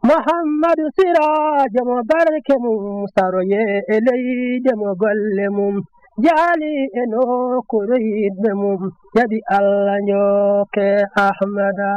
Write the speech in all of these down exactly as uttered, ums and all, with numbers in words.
Muhammadu Siraajo mo barke mum saroye e leyde mo golle mum jaali e nokkuure yiɗɓe mum jaɓi Allah njokke Ahmada.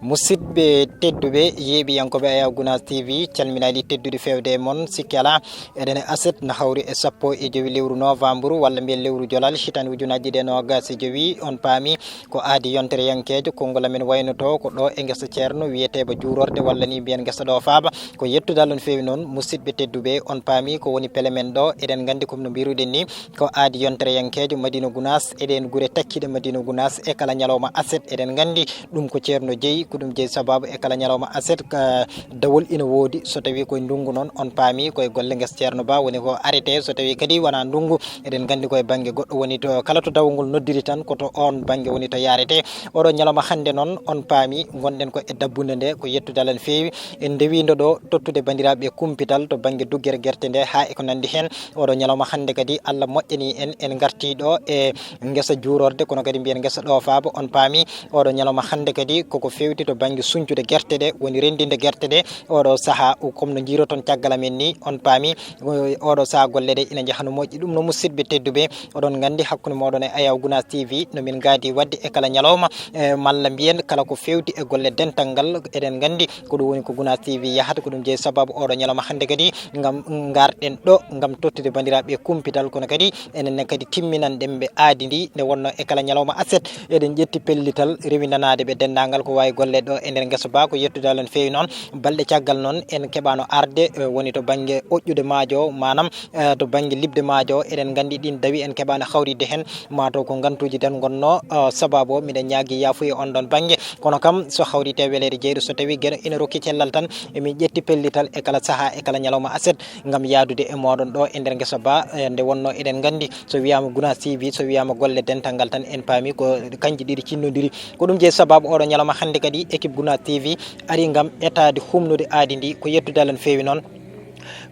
Musidɓe tedduɓe yeeɓiyankooɓe Ayaw Gunaas T V, calminaali teddude feewde e mon. Sikki alaa, eɗen e aset no hawri e sappo e jowi lewru novembre, walla mbiyen lewru jolal, hitande ujunaaji ɗiɗi e noogas e jowi. On paami ko aadi yontere yankeejo, konngol amen waynoto ko ɗo e ngesa ceerno wiyeteeba juurorde, walla ni mbiyen ngesa ɗo faaba. Ko yettude Allah no feewi noon, musidɓe tedduɓe, on paami ko woni pele men ɗo. Eɗen nganndi, comme no mbiruɗen ni, ko aadi yontere yankeejo Madina Gunaas, eɗen gure takkiɗe Madina Gunaas e kala ñalawma aset. Eɗen nganndi ɗum ko ceerno jeyi, ko ɗum jeyi sababu e kala ñalawma aset, ka dawol ina woodi. So tawi koye ndungu noon, on paami koye golle ngesa ceerno ba woni ko arete. So tawi kadi wona ndungu, eɗen nganndi koye bannge goɗɗo woni to, kala to dawol ngol noddiri tan, ko to on bannge woni to yarete. Oɗo ñalawma hannde noon, on paami, ngonɗen ko e dabbunde nde, ko yettude Allah no feewi. En ndewindo ɗo tottude banndiraaɓe kumpital to bannge duggere gerte nde, haa e ko nanndi heen. Oɗo ñalawma hannde kadi, Allah moƴƴani en, en ngartii ɗo e ngesa juurorde, kono kadi mbiyen ngesa ɗo faaba. On paami, oɗo ñalawma hannde kadi koko feewti to bannge suñcude gerte ɗe, woni renndinde gerte ɗe. Oɗo sahaa, o, comme no njiiroton caggal amen ni, on paami, o, oɗo sahaa golle ɗe ina njaha no moƴƴi. Ɗum no musidɓe tedduɓe, oɗon nganndi hakkunde mooɗon e Ayaw Gunaas T V, no min ngaadi waɗde e kala ñalawma, e, malla mbiyen kala ko feewti e golle dental ngal. Eɗen nganndi ko ɗum woni ko Gunaas T V yahata, ko ɗum jeyi sababu oɗo ñalawma hannde kadi ngam ngarɗen ɗo ngam tottude banndiraaɓe kumpital, kono kadi enen ne kadi timminanɗen ɓe aadi ndi, nde wonno e kala ñalawma aset eɗen ƴetti pellital rewindanaade ɓe denndaangal ko waawi golle ɗo e nder ngesa ba. Ko yettude Allah no feewi noon, balɗe caggal noon en keɓaano arde, e, woni to bannge oƴƴude maajo, maanaam, e, to bannge liɓde maajo. Eɗen nganndi ɗin dawi en keɓaano hawritde heen, maa taw ko ngantuuji tan ngonnoo, e, sababu o. Miɗen ñaagii yaafuya on ɗon bannge, kono kam so hawritii e weleede jeyɗo, so tawii Geno ina rokki cellal tan, emin ƴetti pellital e kala sahaa e kala ñalawma aset ngam yahdude e mooɗon ɗo e nder ngesa ba. E, nde wonnoo eɗen nganndi, so wiyaama Gunaas T V, so wiyaama golle dental ngal tan, en paami ko kanji ɗiɗi cinnondiri. Ko ɗum jeyi sababu oɗo ñalawma hannde kadi équipe Gunaas T V ari ngam etaade humnude aadi ndi. Ko yettude Allah no feewi noon,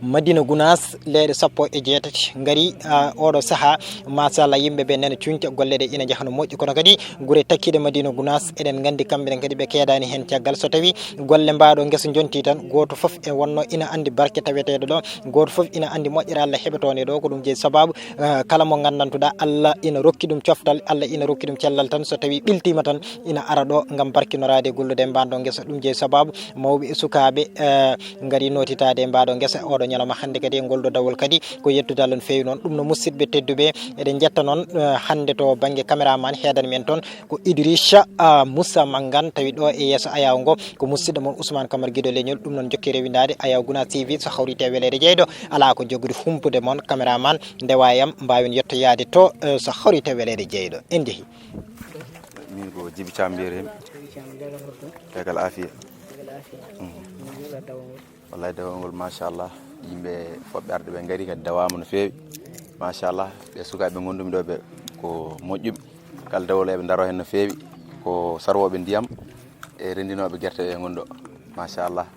Madina Gunaas, leeɗe sappo e jeetati ngari, a, oɗo sahaa. Machallah, yimɓe ɓe nana cuñca, golle ɗe ina njaha no moƴƴi, kono kadi gure takkiiɗe Madina Gunaas, eɗen nganndi kamɓe ɗen kadi ɓe keedaani heen caggal. So tawi golle mbaaɗo ngesa jontii tan, gooto fof e wonno ina anndi barke taweteeɗo ɗo, gooto fof ina anndi moƴƴere Allah heɓetoonde ɗo. Ko ɗum jeyi sababu, eh, kala mo nganndantuɗaa Allah ina rokki ɗum coftal, Allah ina rokki ɗum cellal tan, so tawi ɓiltiima tan ina ara ɗo ngam barkinoraade e gollude e mbaɗo ngesa. Ɗum jeyi sababu mawɓe e sukaaɓe, eh, ngari notitaade e mbaɗo ngesa oɗo ñalawma hannde kadi e ngol ɗo dawol kadi. Ko yettude Allah no feewi noon. Ɗum no musidɓe tedduɓe, eɗen njetta noon, eh, hannde to bannge caméraman heedan men toon ko Idrissa, ah, Moussa Mangan, tawi ɗo e yeeso Ayaw ngo ko musidɗo mon Ousmane Camara Guido Leñol. Ɗum noon jokki rewindaade Ayaw Gunaas T V, so hawritii e weleede jeyɗo, alaa ko jogori humpude mon caméraman, ndewa e am, mbaawen yettoyaade to, eh, so hawritii e weleede jeyɗo. En njehi. Min ko Jibi Thiam mbiyetee mi. Tegal Afia. Wallaahi, dawol ngol, machallah, yimɓe foɓɓe arde ɓe ngari kadi dawaama no feewi, machallah. Ɓe sukaaɓe ngondumi ɗo ɓe ko moƴƴuɓe, kala dawol eɓe ndaro heen no feewi. Ko sarwooɓe ndiyam e renndinooɓe gerte ɓe ngonɗo, machallah.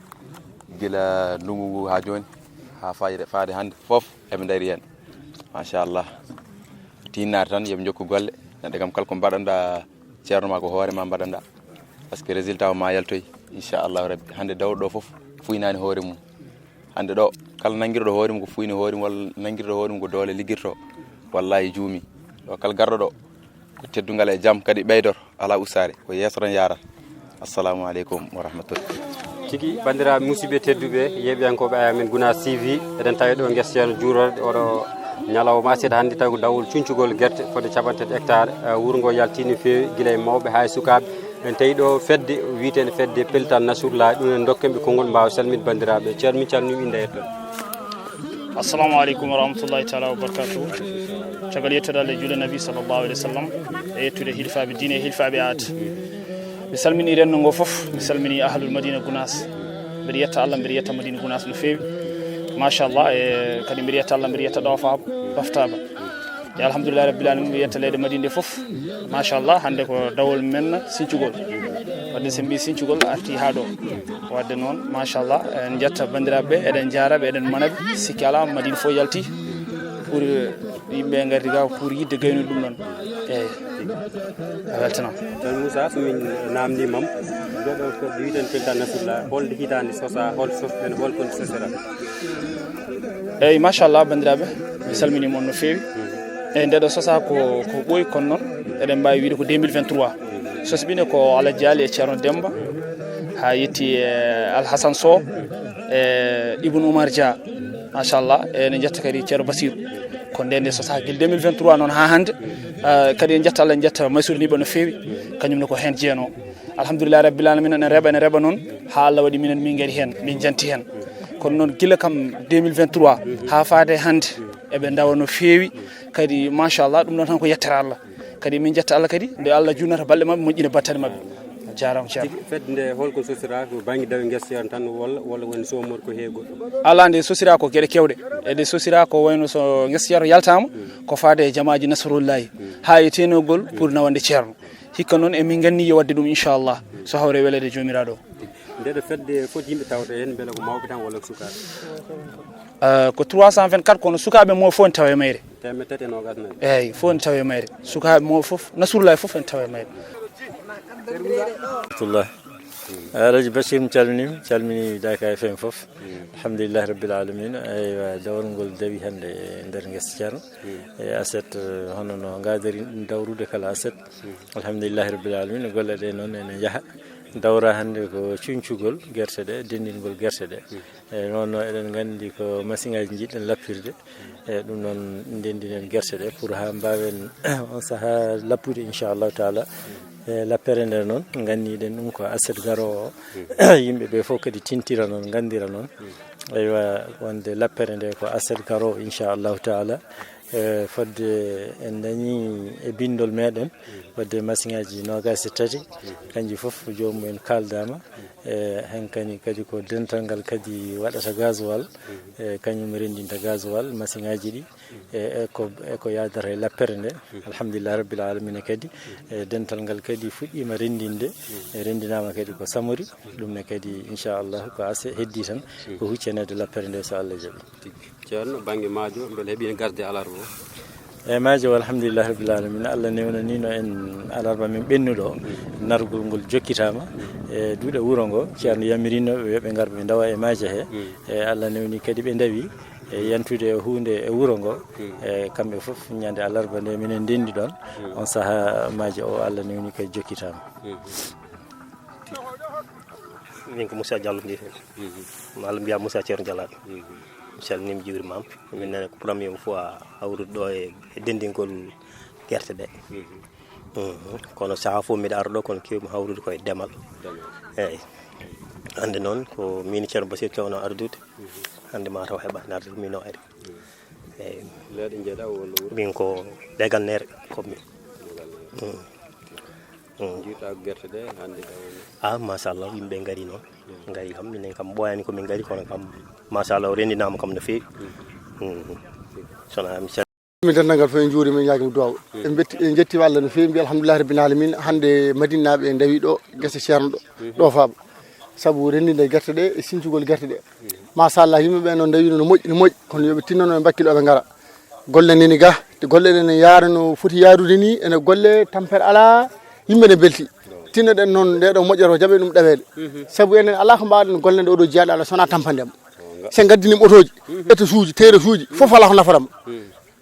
Gila ndungu ngu haa jooni, haa fayde, faade hannde fof eɓe ndari heen, machallah. Tinnaade tan yoɓe njokku golle, neɗɗo kam kala ko mbaɗanɗa ceerno ma ko hoore ma mbaɗanɗa, parce que résultat o ma yaltoy, inchallahu rabbi. Hannde dawɗo ɗo fof fuynaani hoore mum. Hannde ɗo, kala nanngirɗo hoore mum ko fuyni hoore mum, walla nanngirɗo hoore mum ko doole liggirto, wallahi juumi. Ɗo kala garɗo ɗo ko teddungal e jam kadi ɓeydoto, alaa ustaade, ko yeeso tan yaarata. Assalamu aleykum wa rahmatullah. Tigi, banndiraaɓe musidɓe tedduɓe, yeeɓiyankooɓe Ayaw men Gunaas T V, eɗen tawi ɗo ngesa ceerno juurorde oɗo ñalawma aset hannde, tawi ko dawol cuñcugol gerte fodde capanɗe tati hectare. Eh, wuro ngo yaltii no feewi, gila e mawɓe haa e sukaaɓe. En tawi ɗo fedde wiyeteende fedde Pellital Nasrullahi, ɗum en ndokken ɓe konngol, mbaawa salminde banndiraaɓe. Ceerno, min calminii, innde e yettoode. Assalamu aleykum wa rahmatullahi taala wa barakatuh. Caggal yettude Allah e juulde Nabi sallallahu alaihi wa sallam, e yettude hilfaaɓe diine e hilfaaɓe aada. Mi salminii renndo ngo fof, mi salminii ahlul Madina Gunaas. Mbeɗa yetta Allah, mbeɗa yetta Madina Gunaas no feewi. Machallah, e kadi mbeɗa yetta Allah, mbeɗa yetta ɗo fa ɗoftaaba. E alhamdulillahi rabbil alamin, mbeɗa yetta leyɗe Madina ɗe fof. Machallah, hannde ko dawol men sincugol. Wadde so mbi sincugol arti haa ɗo. Wadde noon, machallah, en njetta banndiraaɓe ɓe, eɗen njaaraɓe, eɗen manaɓe. Sikki alaa, Madina fof yalti pour yimɓe ngardi ga pour yidde gaynude ɗum ɗon. Eeyi. A weltanaama. Tan Moussa, so min naamndiima ma, ɗo ɗo ko wiyeten Pelta Nasrullah, holde hitaande sosaa, hol sosɗen, hol kon sosira? Eeyi, machallah, banndiraaɓe, mi salminiima on no feewi. Eeyi, nde ɗo sosaa ko, ko ɓooyi, kono noon eɗen mbaawi wiyde ko deux mille vingt-trois. Sosɓine ko Alhaji Ali e Ceerno Demmba, haa yetti e Alhasan Sow, e Ibn Oumar Dia, machallah, e ene njetta kadi Ceerno Basir. Ko nde nde sosaa gila deux mille vingt-trois noon haa hannde. Eh, kadi en njetta Allah, en njetta Maysuur Niɓe no feewi, kañum ne ko heen jeyanoo. Alhamdulillahi Rabbil Alamina, ene reɓa, ene reɓa noon, haa Allah waɗi minen min ngari heen, min njanti heen. Kono noon gila kam deux mille vingt-trois haa faade hannde, eɓe ndawa no feewi, kadi machallah, ɗum ɗon tan ko yettere Allah. Kadi min njetta Allah kadi, nde Allah junnata balɗe maɓɓe, moƴƴina battane maɓɓe. Jaaraama, ceerno. Tigi, fedde nde holko sosira, ko bannge dawe ngesa ceerno tan walla, walla woni somor ko he goɗɗo? Alaa, nde sosira ko geɗe kewɗe. E nde sosira ko wayno so ngesa ceerno yaltaama, ko faade e jamaaji Nasrullahi. Haa e teenogol pour nawande ceerno. Hikka noon emin nganni yo waɗde ɗum, inchallah, so hawre weleede Joomiraaɗo. Nde ɗo fedde foti yimɓe tawata heen, mbele ko mawɓe tan walla ko sukaaɓe? Eh, ko trois cent vingt-quatre, kono sukaaɓe mo fof ene tawa e mayre. Teemedde tati e noogaas nayi. Eeyi, fof ene tawa e mayre. Sukaaɓe mo fof, Nasrullahi fof ene tawa e mayre. Rahmatullah. Alhaji Bachir, mi calminiima, calmini Daka F M fof. Alhamdulillahi Rabbil Alamina. Eywa, dawol ngol dawi hannde e nder ngesa ceerno. E aset, eh, hono no ngaadiri ɗum dawrude kala aset. Alhamdulillahi Rabbil Alamina, golle ɗe noon ene njaha. Dawra hannde ko cuñcugol gerte ɗe, denndingol gerte ɗe. Eeyi, noon no eɗen nganndi ko masiŋaaji njiɗɗen lappirde. Eeyi, ɗum noon ndenndinen gerte ɗe pour haa mbaawen on sahaa lappude, inchallahu taala. E lappere nde noon, nganniɗen ɗum ko aset garoowo o. Yimɓe ɓe fof kadi tintira noon, nganndira noon. Eywa, wonde lappere nde ko aset garoowo, inchallahu taala. E fodde en dañi e binndol meɗen, wadde masiŋaaji noogaas e tati, kanji fof joomum en kaaldaama. E, heen kadi, kadi ko dental ngal kadi waɗata gasoil, e, kañum renndinta gasoil, masiŋaaji ɗi, e, e ko, e ko yaadata e lappere nde. Alhamdulillah Rabbil Alamina kadi, e, dental ngal kadi fuɗɗiima renndinde, e, renndinaama kadi ko Samori, ɗum ne kadi, inchallah, ko ase heddii tan, ko huccaneede lappere nde, so Allah jaɓi. Ceerno, bannge maajo, mbele heɓiino garde alarba o? Eeyi, maajo o, alhamdulillahi rabbil alamina, Allah newnaniino en alarba men ɓennuɗo o, nargol ngol jokkitaama e duuɗe wuro ngo. Ceerno yamiriino ɓe yo ɓe ngar ɓe ndawa e maaje he. E Allah newni kadi ɓe ndawi e yantude e huunde e wuro ngo. E kamɓe fof, ñande alarba nde minen ndenndi ɗoon, on sahaa maajo o Allah newni kadi jokkitaama. Min ko Moussa Diallo mbiyetee. Maa mbiyaa Moussa Ceerno Jalaaɗo. Mi salminiima, mi juuriima. Min nene ko première fois hawrude ɗo e, e denndingol gerte ɗe. Kono sahaa fof mbiɗa ara ɗo, kono keewmi hawrude ko e demal. Eeyi. Hannde noon ko miin Ceerno Basiir keewno ardude. Hannde maa taw heɓaani ardude, miin o ari. Eeyi. Leeɗe njeɗa walla wuro? Min ko Leegal Neere, ko min. Leegal Neere. Mm. Mm. Njiɗɗa ko gerte ɗe hannde ɗo? Ah, machallah, yimɓe ngari noon. Ngari kam, minen kam ɓooyaani ko min ngari, kono kam, machallah, o renndinaama kam no feewi. Mm. Sona mi sel- Min denndangal fof en njuuriima, en ñaagiima duwaaw. En mbetti, en njettiima Allah no feewi, mbiya alhamdulillahi rabbil alamin. Hannde Madinaaɓe ndawi ɗo, gese ceerno ɗo, ɗo faaba. Sabu renndinde gerte ɗe e sincugol gerte ɗe. Machallah, yimɓe ɓe noon ndawino no moƴƴi, no moƴƴi, kono yo ɓe tinno noon, ɓe mbakkilo, ɓe ngara. Golle nani ga, golle ɗe ne yaara no foti yaarude ni, ene golle tampere alaa, yimɓe ne mbelti. Tinnoɗen noon nde ɗo moƴƴere o jaɓe ɗum ɗaweede. Sabu enen alaa ko mbaawɗen golle nde oɗo jiyaaɗo Allah so wonaa tampande mo. So en ngaddiniima otooji, étage uji, terrasse uji, fof alaa ko nafata mo.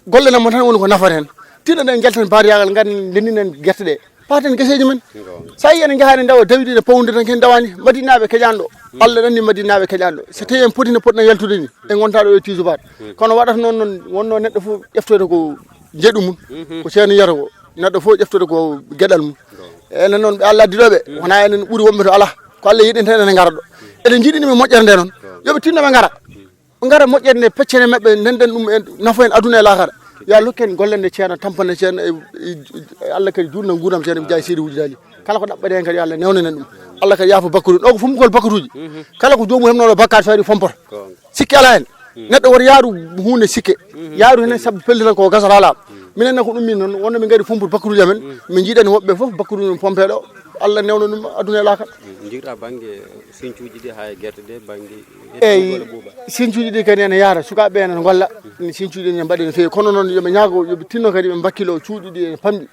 Golle men tan woni ko nafata heen. Tinno ɗen njalten bariyaagal, ngar ndenninen gerte ɗe. Paaten geseeji men. So a yii ene njaha ene ndawa dawidi ene pawndira tan ken ndawaani. Madinaaɓe keƴaani ɗo. Allah ɗanni Madinaaɓe keƴaani ɗo. So tawii en poti no potno yaltude ni, en ngontaa ɗo e tiisubaar. Kono waɗata noon, noon wonno neɗɗo fof ƴeftoyta ko njeɗu mum. Ko ceerno yiyata ko. Neɗɗo fof ƴeftoyta ko geɗal mum. Enen noon ɓe Allah addi ɗo ɓe, wonaa enen ɓuri wonɓe to alaa. Ko Allah yiɗi en tan ene ngara ɗo. Eɗen njiɗi ɗum e moƴƴere nde noon. Yo ɓe tinno ɓe ngara. Ɓe ngara moƴƴere nde, peccere maɓɓe, ndenden ɗum en, nafa en aduna e laakara. Yo Allah hokku en golle nde ceerno, tampande ceerno e, e, e Allah kadi juutna nguurndam ceerno, mi jaay seedi wujdaali. Kala ko ɗaɓɓaɗen kadi yo Allah newnana en ɗum. Allah kadi yaafo bakkaruuji. Ɗo ko fombugol bakkaruuji. Kala ko joomum heɓnooɗo bakkaat so waɗi fompata. Sikke alaa heen. Neɗɗo woto yaaru huunde sikke. Yaaru heen sabu pellital ko gasata laaɓa. Minen ne ko ɗum min noon, wonno min ngari fombude bakkaruuji amen. Min njiɗani woɓɓe fof bakkaruuji mum pompe ɗo. Allah newna ɗum aduna e laakal. Njirɗa bannge sincuuji ɗi haa e gerte ɗe, bannge ettude walla buuba? Sincuuji ɗi kadi ene yaara, sukaaɓe ɓe ene ngolla. Sincuuji ɗi ene mbaɗi no feewi, kono noon yoɓe ñaago, yoɓe tinno kadi ɓe mbakkilo cuuɗi ɗi ene pamɗi.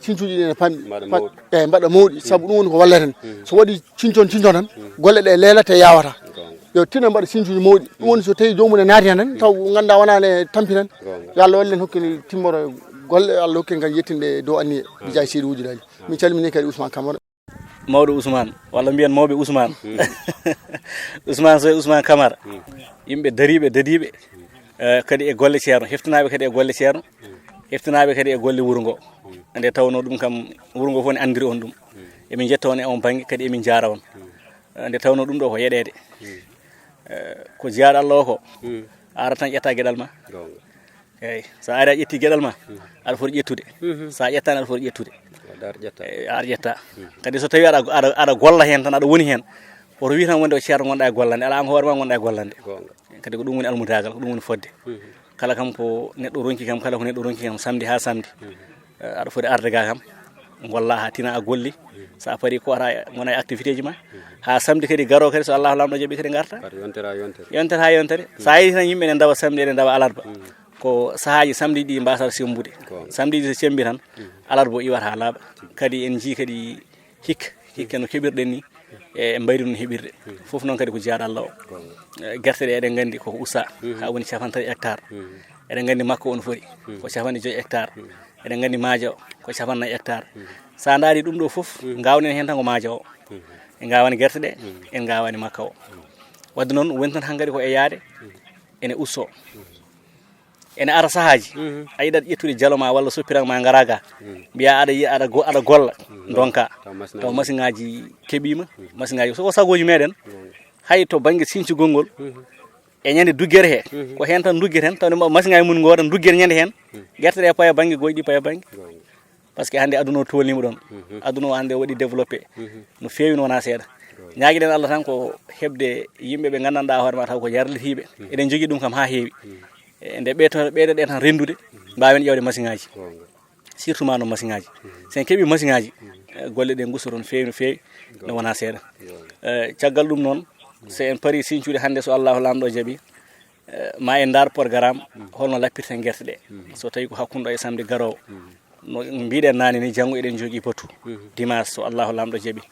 Sincuuji ɗi ene pamɗi. Mbaɗa mawɗi. Eeyi, mbaɗa mawɗi, sabu ɗum woni ko wallata en. So waɗi cincon cincon tan, golle ɗe leelata e yawata. Yo tinno mbaɗa sincuuji mawɗi. Ɗum woni so tawi joomum e naati heen tan, taw ngannduɗaa wonaa ne tampi tan. Yo Allah wallu en, hokku en timmoro golle, Allah hokku en kadi yettinde e dow anniye. Bijaahi Seydi Wujudaaji. Min calmini kadi Ousmane Camara. Mawɗo Ousmane, walla mbiyen mawɓe Ousmane. Ousmane Sow, Ousmane Camara. Yimɓe dariiɓe, dadiiɓe, eh, kadi e golle Ceerno, heftinaaɓe kadi e golle Ceerno, heftinaaɓe kadi e golle wuro ngo. Nde tawnoo ɗum kam, wuro ngo fof ne anndiri on ɗum. Emin njetta on e on bannge, kadi emin njaara on. Eh, nde tawnoo ɗum ɗo ko yeɗeede. Eh, ko jiyaaɗo Allah o ko, a ara tan ƴetta geɗal ma. Eeyi, so a ari a ƴetti geɗal ma, aɗa foti ƴettude. So a ƴettaani, aɗa foti ƴettude. Aɗa ar ƴetta. Eeyi, a ar ƴetta. Kadi so tawii aɗa, aɗa, aɗa golla heen tan, aɗa woni heen, woto wii tan wonde ko ceerno ngonɗaa e gollande, alaa, aan ko hoore ma ngonɗaa e gollande. Goonga. Kadi ko ɗum woni almudaagal, ko ɗum woni fodde. Kala kam ko neɗɗo ronki kam, kala ko neɗɗo ronki kam, samedi haa samedi, eh, aɗa foti arde ga kam, ngolla haa tina a golli. So a parii ko wata ngona e activité ji ma. Haa samedi kadi garoo kadi, so Allahu Laamɗo jaɓii kadi ngarta. Par yontere haa yontere. Yontere haa yontere. So a yii tan yimɓe ene ndawa samedi, ene ndawa alarba. Ko sahaaji samedi ɗi mbasata sembude. Samedi ɗi so cembi tan, alarba o iwata haa laaɓa. Kadi en njii kadi hikka, hikka no keɓirɗen ni, e mbayri noon heɓirde. Fof noon kadi ko jiyaaɗo Allah o. Eh, gerte ɗe eɗen nganndi koko usta, haa woni capanɗe tati hectare. Eɗen nganndi makko o no foti ko capanɗe joyi hectare. Eɗen nganndi maaja o ko capanɗe nayi hectare. So a ndaari ɗum ɗo fof, ngaawnen heen tan ko maaja o. En ngaawani gerte ɗe, en ngaawani makka o. Wadde noon, woni tan hankadi ko e yaade, ene usto. Ene ara sahaaji, a yiɗat ƴettude jalo ma walla soppiran ma ngara ga. Mbiya aɗa yi-, aɗa go-, aɗa golla, ndonka. Taw masiŋaaji keɓiima, masiŋaaji, so ko sagooji meɗen, hay to bannge sincugol ngol, e ñande duggere he, ko heen tan duggeten, taw masiŋaaji mum ngoora duggere ñande heen, gerte ɗe paya bannge, gooƴi ɗi paya bannge. Par ce que hannde aduna o tolniima ɗoon. Aduna o hannde o waɗi développé. No feewi, no wonaa seeɗa. Ñaagiɗen Allah tan ko heɓde yimɓe ɓe nganndanɗaa hoore ma taw ko yarlitiiɓe. Eɗen njogii ɗum kam haa heewi. E nde ɓeyto-, ɓeydoɗen tan renndude, mbaawen ƴeewde masiŋaaji. Surtout ma no masiŋaaji. So en keɓii masiŋaaji, eh, golle ɗe ngusto toon feewi no feewi, no wonaa seeɗa. Eh, caggal ɗum noon, so en parii sincude hannde, so Allahu Laamɗo jaɓii, eh, ma en ndaar programme holno lappirten gerte ɗe. So tawii ko hakkunde ɗo e samedi garoowo. No mbiɗen naane ni, janngo eɗen njogii batu. Dimanche, so Allahu Laamɗo jaɓii.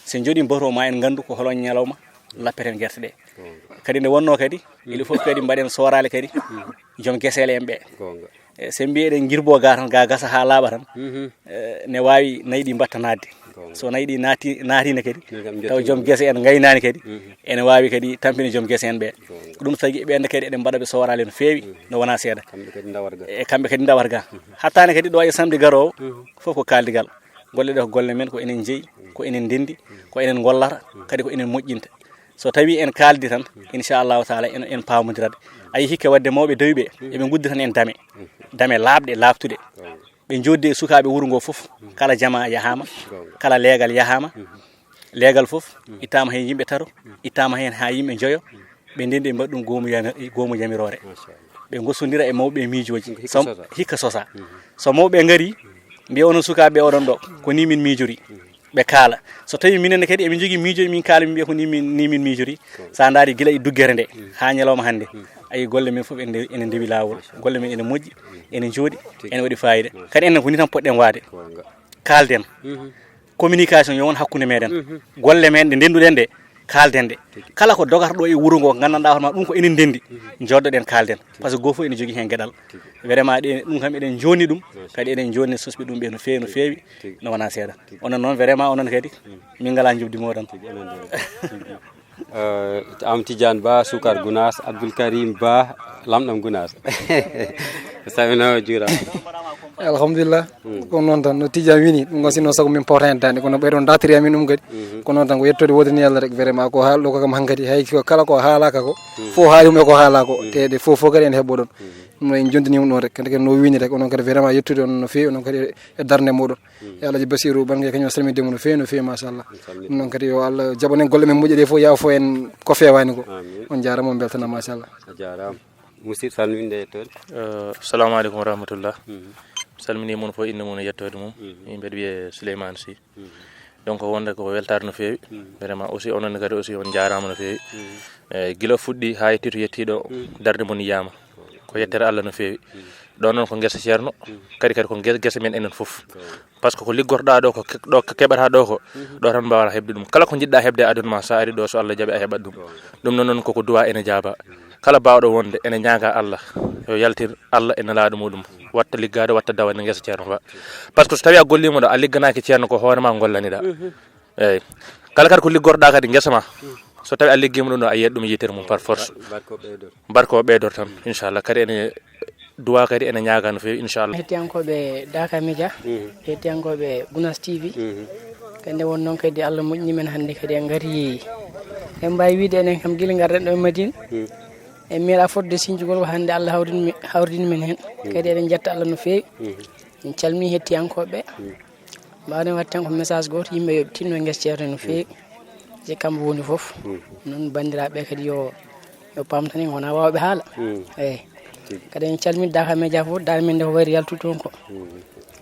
So en njogii batu o, ma en nganndu ko hol on ñalawma lappeten gerte ɗe. Kadi nde wonnoo kadi, il faut kadi mbaɗen sooraale kadi joom geseele en ɓe. E, so en mbii eɗen njirbo ga tan, ga gasa haa laaɓa tan, e, ne waawi nayi ɗi mbatta naatde. So nayi ɗi naati, naatiino kadi, taw joom gese en ngaynaani kadi, ene waawi kadi tampinde joom gese en ɓe. Ko ɗum tagi ɓeen kadi eɗen mbaɗa ɓe sooraale no feewi, no wonaa seeɗa. Kamɓe kadi ndawata ga. E kamɓe kadi ndawata ga. Hattaani kadi ɗo e samedi garoowo, fof ko kaaldigal. Golle ɗe ko golle men, ko enen njeyi, ko enen ndenndi, ko enen ngollata, kadi ko enen moƴƴinta. So tawii en kaaldi tan, inchallahu taala, en, en paamondirat. A yii hikka wadde mawɓe dawi ɓe, eɓe nguddi tan en dame. Dame laaɓɗe, laaɓtuɗe. Ɓe njoddi e sukaaɓe wuro ngo fof, kala jama yahaama, kala leegal yahaama. Leegal fof ittaama heen yimɓe tato, ittaama heen haa yimɓe njoyo. Ɓe ndenndi ɓe mbaɗi ɗum goomu yami-, goomu yamiroore. Ɓe ngosondira e mawɓe e miijooji. Hikka sosa. Hikka sosa. So mawɓe ngarii, mbiya onon sukaaɓe oɗon ɗo, ko ni min miijori. Ɓe kaala. So tawii minen ne kadi emin njogii miijooji, min kaala, min mbiya ko ni min, ni min miijori. So a ndaari gila e duggere nde, haa ñalawma hannde, a yii golle men fof ene ndewi, ene ndewi laawol. Golle men ene moƴƴi, ene njooɗi, ene waɗi faayiida. Kadi enen ko ni tan poɗɗen waade. Kaalden. Communication yo won hakkunde meɗen. Golle men ɗe ndennduɗen ɗe, kaalden ɗe. Kala ko dogata ɗo e wuro ngo, nganndanɗaa hoore ma ɗum ko enen ndenndi, njoddoɗen kaalden. Par ce que gooto fof ene jogii heen geɗal. Vraiment ɗe, ɗum kam eɗen njoonni ɗum, kadi eɗen njoonni sosɓe ɗum ɓe no feewi, no feewi, no wonaa seeɗa. Onon noon vraiment onon kadi, min ngalaa njoɓdi mooɗon. Eh, Am Tidiane Ba, Sukar Gunaas, Abdoul Karim Ba, Lamɗam Gunaas. Salminaama, juuraama. Alhamdulillah. Ko noon tan, no Tidiane wini, ɗum ko sinno sago min pawta heen daande, kono ɓeyɗon dartiri amin ɗum kadi. Ko noon tan, ko yettoode woodani Allah rek, vraiment, ko haalɗo ko kam hankadi, hay ko kala ko haalaaka ko, fof haali ɗum e ko haalaa ko, te ɗe fof fof kadi ene heɓɓo ɗon. Ɗum noon en jonndiniima ɗum rek, kadi kadi no wini rek, onon kadi vraiment yettude on no feewi, onon kadi e darnde mooɗon. Yo Allah ji Basiru Ɓangee kañum salminde mo no feewi, no feewi, machallah. Ɗum noon kadi yo Allah jaɓan en golle men moƴƴe ɗe fof, yaafo en ko feewaani ko. On njaaraama, on mbeltanaama, machallah. A jaaraama. Musidɗo, salminde e yettoode. Eh, assalamu aleykum wa rahmatullah. Mi salminii mon fof, innde mum e yettoode mum. Min mbiɗa wiyee Souleymane Sy. Donc wonde ko weltaare no feewi. Vraiment aussi onon ne kadi aussi on jaaraama no feewi. Eyyi, gila fuɗɗi haa yettii to yettii ɗo, darnde mon yiyaama. Ko yettere Allah no feewi. Ɗo noon ko ngesa Ceerno, kadi kadi ko nge- gesa men enen fof. Par ce que ko liggorɗaa ɗo, ko ke- ɗo keɓataa ɗo ko, ɗo tan mbaawaa heɓde ɗum. Kala ko njiɗɗaa heɓde e aduna ma, so a ari ɗo, so Allah jaɓi, a heɓat ɗum. Ɗum noon noon koko duwaa ene jaabaa. Kala baawɗo wonde ene ñaagaa Allah, yo yaltin Allah e Nelaaɗo muɗum. Watta liggaade, watta dawa ne ngesa Ceerno Ba. Par ce que so tawii a golliima ɗo, a ligganaaki Ceerno, ko hoore ma ngollaniɗaa. Eyyi. Kala kadi ko liggorɗaa kadi ngesa ma, so tawii a liggiima ɗum ɗo, a yiyat ɗum yitere mum par force. Barko ɓeydor. Barko ɓeydor tan, inchallah. Kadi ene duwaa kadi ene ñaagaa no feewi, inchallah. Hettiyankooɓe Daaka Média, hettiyankooɓe Gunaas T V, kadi nde won noon kadi Allah moƴƴini men hannde kadi en ngari. En mbaawi wiide enen kam gila ngarɗen ɗo e Madina. En meeɗaa fotde siñcugol ko hannde Allah hawrini men, hawrini men heen. Kadi eɗen njetta Allah no feewi. En calmini hettiyankooɓe ɓe. Mbaawɗen waɗde tan ko message gooto, yimɓe yo ɓe tinno ngesa Ceerno no feewi. Je kamɓe woni fof. Noon banndiraaɓe kadi yo, yo paam tan en wonaa waawɓe haala. Eyyi. Kadi en calmini Daaka Média fof, daande men nde ko wayri yaltude toon ko.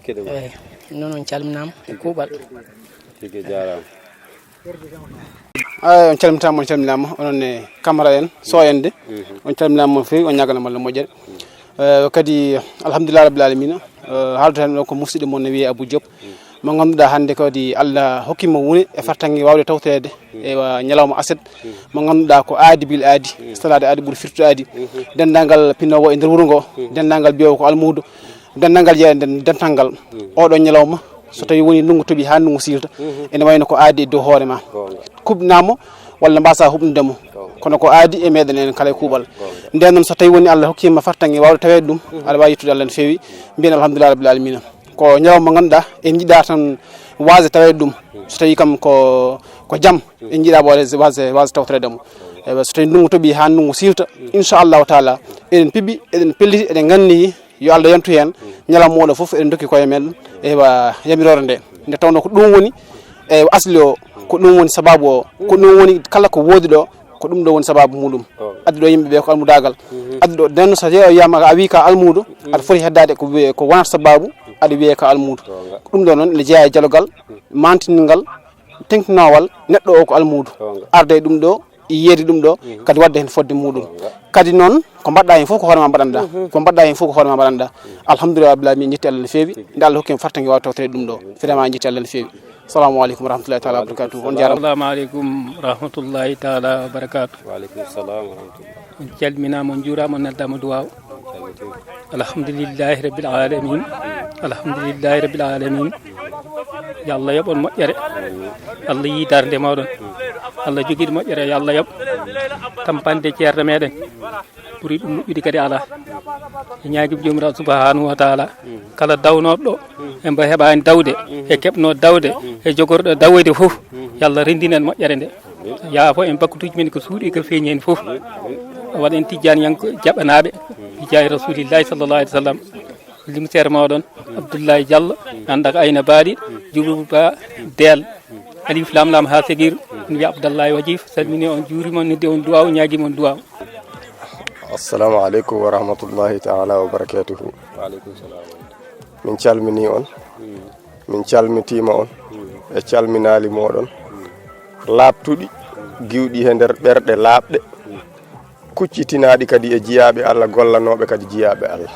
Eyyi. Noon on calminaama e kuuɓal. Tigi jaaraama. Eyi, on calmitaama, on calminaama, onon e Camara en, Sow en de. On calminaama no feewi, on ñaaganaama Allah moƴƴere. Eh, kadi, alhamdulillah rabbil alamina. Eh, haaldo tan ɗo ko musidɗo mon no wiyee Abou Diop. Mo ngannduɗaa hannde kadi Allah hokki mo wune e fartaŋŋe waawde tawtoreede e wa- ñalawma aset. Mo ngannduɗaa ko aadi bil aadi, salaade aadi ɓuri firtude aadi. Denndaangal pinoowo e nder wuro ngo, denndaangal mbiyowo ko almuudo, denndaangal jeeya nden dental ngal. Oɗo ñalawma, so tawi woni ndunngu toɓi haa ndunngu siilta, ene wayno ko aadi e dow hoore ma. Kuɓnaamo walla mbasa huɓnude mo. Kono ko aadi e meɗen en kala e kuuɓal. Nden noon, so tawi woni Allah hokkima fartaŋŋe waawde taweede ɗum, aɗa waawi yettude Allah no feewi, mbiyen alhamdulillah rabbil alamina. Ko ñalawma mo ngannduɗaa en njiɗa tan waasde taweede ɗum. So tawi kam ko, ko jam, en njiɗa waasde, waasde, waasde tawtoreede mo. Eywa, so tawi ndunngu toɓi haa ndunngu siilta, inchallahu taala, eɗen piɓi, eɗen pelliti, eɗen nganndi yo Allah yantu heen. Ñalawma oɗo fof eɗen ndokki koye men, eywa, yamiroore nde. Nde tawnoo ko ɗum woni, eywa, asli o, ko ɗum woni sababu o, ko ɗum woni kala ko woodi ɗo, ko ɗum ɗo woni sababu muɗum. Addi ɗo yimɓe ɓe ko almudaagal. Addi ɗo, nden so tawi o wiyama a wi ka almuudo, aɗa foti heddaade ko wiye, ko wonata sababu aɗa wiyee ka almuudo. Ɗum ɗo noon ene jeeya e jalogal, mantingal, teŋtinowal neɗɗo o ko almuudo. Arde e ɗum ɗo, yiyeede ɗum ɗo, kadi waɗde heen fodde muɗum. Kadi noon, ko mbaɗɗa heen fof ko hoore ma mbaɗanɗa. Ko mbaɗɗa heen fof ko hoore ma mbaɗanɗa. Alhamdulillah rabbil alamin, en njetti Allah no feewi. Nde Allah hokki en fartaŋŋe waawde tawtoreede ɗum ɗo. Vraiment, en njetti Allah no feewi. Salamu aleykum wa rahmatullahi taala wa barakatuh. On jaaraama. Assalamu aleykum wa rahmatullahi taala wa barakatuh. Wa aleykum salam wa rahmatullah. On calminaama, on njuuraama, on neldaama duwaaw. Alhamdulillahi rabbil alamin. Alhamdulillahi rabbil alamin. Yo Allah yoɓ on moƴƴere. Allah yii darnde mooɗon. Allah jogii moƴƴere, yo Allah yoɓ. Tampande ceerno meɗen. Ɓuri ɗum moƴƴude kadi alaa. E ñaagim Joomiraaɗo subhanahu wa taala, kala dawnooɗo ɗo, e mbo heɓaani dawde, e keɓnoo dawde, e jogorɗo dawoyde fof, yo Allah renndin en moƴƴere nde. Yaafo en bakkutuuji men ko suuɗi, ko feeñi heen fof. Waɗa en tijjaaniyanko jaɓanaaɓe, bi jaahi rasulillahi sallallahu alaihi wa sallam. Limseere mooɗon, Abdoulaye Diallo, annda ko Ayna Baali, Djibril Ba, Deel. Alif Lam Lam haa Segir, mi wiya Abdallahi Wajif, salmini on, juurima on, noddi on duwaaw, ñaagima on duwaaw. Assalamu aleykum wa rahmatullahi taala wa barakatuhu. Wa aleykum salam. Min calmini on, min calmitiima on, e calminaali mooɗon. Laaɓtuɗi, giwɗi he nder ɓerɗe laaɓɗe. Kuccitinaaɗi kadi e jiyaaɓe Allah, gollanooɓe kadi jiyaaɓe Allah.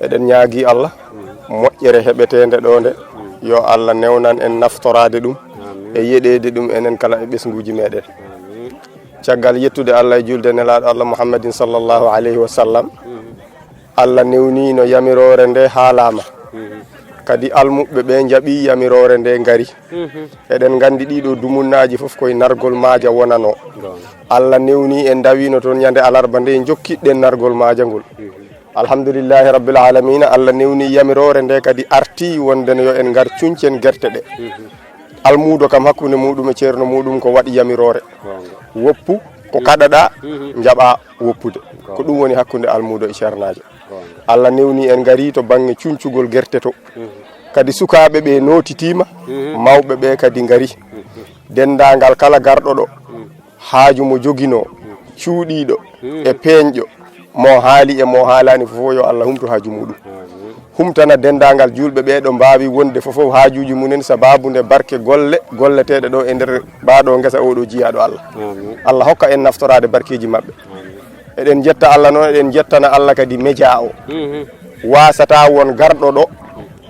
Eɗen ñaagii Allah, moƴƴere heɓeteende ɗo nde, yo Allah newnan en naftoraade ɗum e yeɗeede ɗum enen kala e ɓesnguuji meɗen. Caggal yettude Allah e julde nelaaɗo Allah Muhammadin sallallahu alayhi wa sallam, Allah newniino yamiroore nde haalaama. Kadi almuɓɓe ɓe njaɓi yamiroore nde ngari. Eɗen nganndi ɗiɗo dumunnaaji fof koye nargol maaja wonanoo. Allah newni en ndawiino toon ñande alarba nde njokkiɗen nargol maaja ngol. Alhamdulillahi rabbil alamina, Allah newni yamiroore nde kadi arti wonde no yo en ngar cuncen gerte ɗe. Almuudo kam hakkunde muɗum e ceerno muɗum ko waɗi yamiroore. Woppu ko kaɗaɗa, njaɓa woppude. Ko ɗum woni hakkunde almuudo e ceernaajo. Allah newni en ngari to bannge cuncugol gerte to. Kadi sukaaɓe ɓe nootitiima, mawɓe ɓe kadi ngari. Denndaangal kala garɗo ɗo, haaju mo joginoo, cuuɗiiɗo e peeñɗo, mo haali e mo haalaani fof, yo Allah humtu haaju muɗum. Humtana denndaangal juulɓe ɓee ɗo mbaawi wonde fofof haajuuji mumen sabaabu nde barke golle golleteeɗe ɗo e nder mbaa ɗo ngesa oo ɗo jiyaaɗo Allah. Amin. Allah hokka en naftoraade barkeeji maɓɓe. Amin. Eɗen njetta Allah noon, eɗen njettana Allah kadi média o. Mhm. Waasata won garɗo ɗo,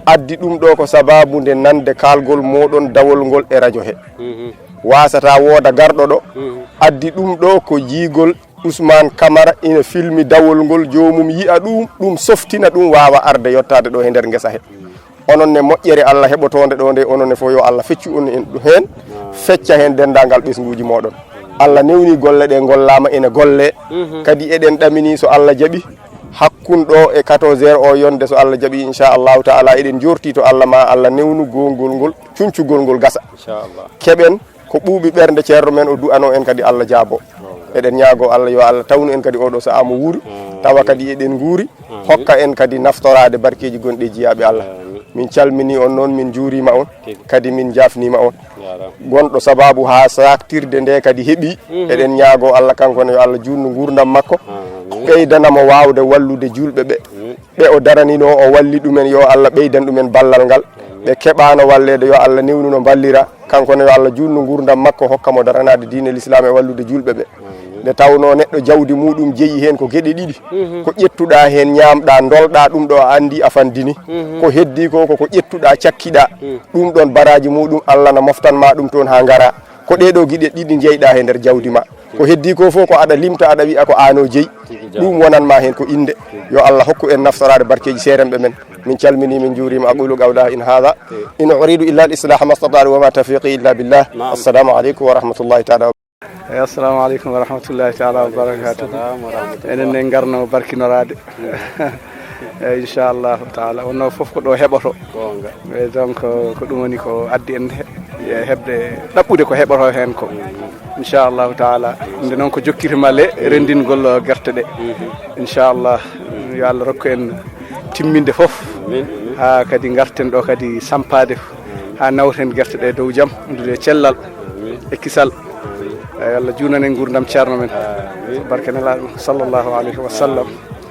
addi ɗum ɗo ko sabaabu nde nande kaalgol mooɗon dawol ngol e rajo he. Mhm. Waasata wooda garɗo ɗo, mhm, addi ɗum ɗo ko jiigol Ousmane Camara ina filmi dawol ngol, joomum yi'a ɗum, ɗum softina ɗum, waawa arde yottaade ɗo he nder ngesa he. Onon ne, moƴƴere Allah heɓotoonde ɗo nde, onon ne fof yo Allah feccu on en heen, fecca heen denndaangal ɓesnguuji mooɗon. Allah newni golle ɗe ngollaama ene golle. Mhm. Kadi eɗen ɗamini so Allah jaɓi, hakkun ɗo e quatorze heures o yonde so Allah jaɓi, inchallahu taala, eɗen jorti to Allah ma Allah newnu gongol ngol, cuncugol ngol gasa. Inchallah. Keɓen ko ɓuuɓi ɓernde ceerno men o du'ano en kadi Allah jaabo. Eɗen ñaago Allah yo Allah tawnu en kadi oɗo sa'a mo wuuri, tawa kadi eɗen nguuri, hokka en kadi naftoraade barkeeji gonɗi e jiyaaɓe Allah. Amin. Min calmini on noon, min njuurima on, tigi, kadi min njaafnima on. Jaaraama. Gonɗo sabaabu haa saaktirde nde kadi heɓi, mhm, eɗen ñaago Allah kanko ne yo Allah juutnu nguurndam makko, amin, ɓeydana mo waawde wallude juulɓe ɓe. Amin. Ɓe o daranino, o walli ɗumen, yo Allah ɓeydan ɗumen ballal ngal. Amin. Ɓe keɓano walleede, yo Allah newnu no mballira. Kanko ne yo Allah juutnu nguurndam makko, hokka mo daranaade diine l'islam e wallude juulɓe ɓe. Amin. Nde tawno neɗɗo jawdi muɗum jeyi heen ko geɗe ɗiɗi. Mhm. Ko ƴettuɗa heen ñaamɗa, ndolɗa, ɗum ɗo a anndi a fandini. Mhm. Ko heddi ko, ko ko ƴettuɗa cakkiɗa. Mhm. Ɗum ɗon baraaji muɗum Allah na moftan ma ɗum toon haa ngara. Ko ɗee ɗo geɗe ɗiɗi njeyɗa he nder jawdi ma. Ko heddi ko fof ko aɗa limta, aɗa wi'a ko aan o jeyi. Tigi jam. Ɗum wonan ma heen ko innde. Yo Allah hokku en naftoraade barkeeji seeremɓe men. Min calmini, min njuurima. Aqulu qawla in hada in uridu illa al islaha ma stata'tu wa ma tawfiqi illa billah. Naam. Assalamu aleykum wa rahmatullahi taala wa. Eyi, assalamu aleykum wa rahmatullahi taala wa barakatuh. Salam wa rahmatullah. Enen ne ngarno barkinoraade. Eyi, inchallahu taala, wonno fof ko ɗo heɓoto. Goonga. Eyi, donc, ko ɗum woni ko addi en he-, e heɓde, ɗaɓɓude ko heɓoto heen ko. Inchallahu taala. Nde noon ko jokkirma le, renndingol gerte ɗe. Mhm. Inchallah, yo Allah rokku en timminde fof. Amin, amin. Haa kadi ngarten ɗo kadi sampaade, haa nawten gerte ɗe dow jam, ndude cellal. Amin. E kisal. Amin. Eyi, Allah juunan en nguurndam ceerno men. Amin. Barke Nelaaɗo, sallallahu alayhi wa sallam.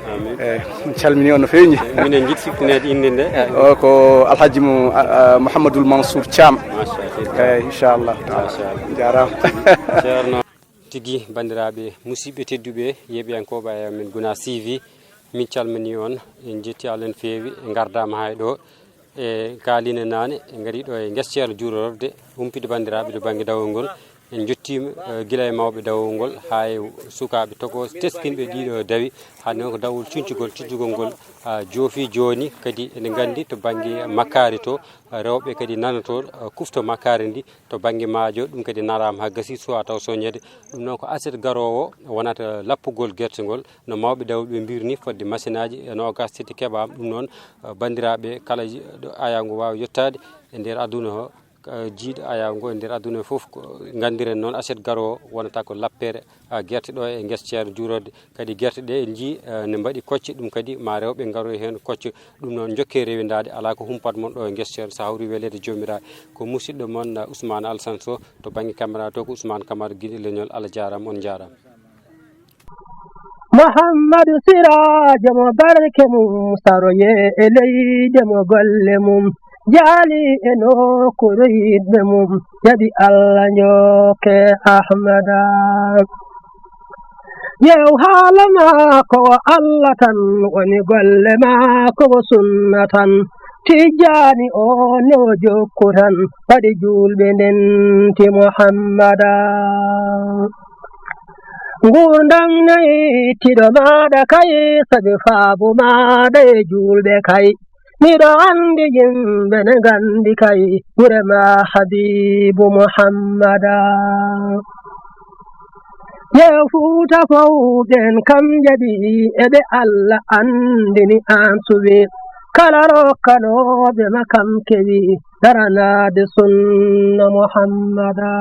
Amin. Eyi, en calmini on no feewi. Minen njiɗi siftineede innde nde. O ko Alhaji Mo-, a, a, Mouhamadoul Mansour Thiam. Machallah. Eyi, inchallah taala. Machallah. Jaaraama. Ceerno. Tigi, banndiraaɓe, musidɓe tedduɓe, yeeɓiyankooɓe amen Gunaas T V, min calmini on, en njetti Allah no feewi, en ngardaama haa e ɗo. E kaalinen naane, en ngarii ɗo e ngesa ceerno juurorde, humpito banndiraaɓe to bannge dawol ngol. En njottiima, eh, gila e mawɓe dawol ngol haa e sukaaɓe tokooso teskinɓe ɗiɗo dawi. Hannde noon ko dawol cuncugol, cuncugol ngol, ah, joofi jooni. Kadi eɗen nganndi to bannge makkaari to, ah, rewɓe kadi nanotoo, ah, kufto makkaari ndi to bannge maajo, ɗum kadi naraama haa gasii, suwaa taw soñeede. Ɗum noon ko aset garoowo wonata lappugol gerte ngol. No mawɓe dawol ɓe mbiyri ni, fodde masinaaji e noogaas tati keɓaama. Ɗum noon, eh, banndiraaɓe, kala ji-, ɗo ayaawo ngo waawi yottaade e nder aduna o, eh, jiyɗo ayaawo ngo e nder aduna o fof, ko nganndiren noon, aset garoowo wonata ko lappere, eh, gerte ɗo e ngesa ceerno juurorde. Kadi gerte ɗe en njiyii, eh, ne mbaɗi kocce, ɗum kadi ma rewɓe ngaroy heen kocce. Ɗum noon, njokkee rewindaade, alaa ko humpat mon ɗo e ngesa ceerno, so hawri weleede Joomiraaɗo. Ko musidɗo mon, eh, Ousmane Alassane Sow, to bannge caméra to ko Ousmane Camara, Guinée Leñol. Allah jaaraama, on njaaraama. Muhammadu Siraajo mo barke mum saroye e leyde mo golle mum jaali e nokkuure yiɗɓe mum jaɓi Allah njokke Ahmada. Yew haala maako o Allah tan woni golle maako o sunna tan. Tijjaani o ne o jokku tan waɗi juulɓe ndenti Muhammada. Nguurndam nayi tiɗo maaɗa kay, sabi faabu maaɗa e juulɓe kay. Miɗo anndi yimɓe ne nganndi kay, gure ma Habiibu Muhammada. Yew Fuuta fow ɓen kam jaɓi, e ɓe Allah anndini aan suɓi. Kala rokkanooɓe ma kam kewi, daranaade sunna Muhammada.